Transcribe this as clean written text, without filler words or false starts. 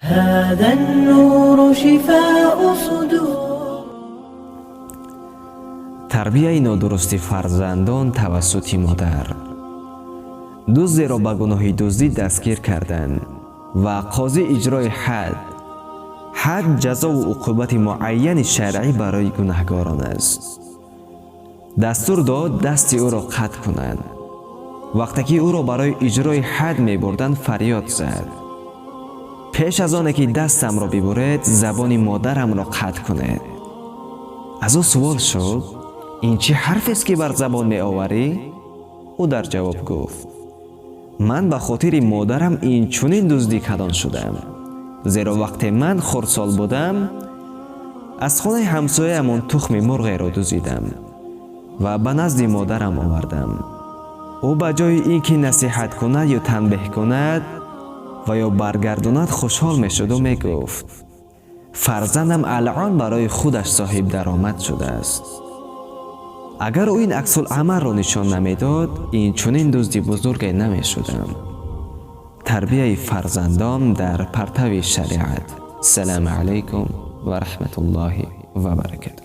هذا النور شفاء صدور. Тарбияи нодурусти фарзандон тавассути модар. Дуздеро ба гуноҳи дуздӣ дастгир карданд ва қозӣ иҷрои ҳад, ҳад ҷазову уқубати муайяни шаръӣ барои гунаҳгорон аст, дастур дод дасти ӯро қатъ кунанд. Вақте ки ӯро барои иҷрои ҳад мебурданд, фарёд зад: «Пеш аз оне ки дастамро бибуред, забони модарамро қатъ кунед». Аз ӯ суол шуд: «Ин чӣ ҳарфест, ки бар забон меоварӣ?» Ӯ дар ҷавоб гуфт: «Ман ба хотири модарам инчунин дуздӣ калон шудам, зеро вақте ман хурдсол будам, аз хонаи ҳамсояамон тухми мурғеро дузидам ва ба назди модарам овардам. Ӯ ба ҷои ин ки насиҳат кунад ё танбеҳ кунад ва ё баргардонад, хушҳол мешуду мегуфт: фарзандам алъон барои худаш соҳиб даромад шудааст. Агар ӯ ин аксулъамалро нишон намедод, инчунин дузди бузурге намешудам». Тарбияи фарзандон дар партави шариат. Салому алайкум ва раҳматуллоҳи ва баракатуҳ.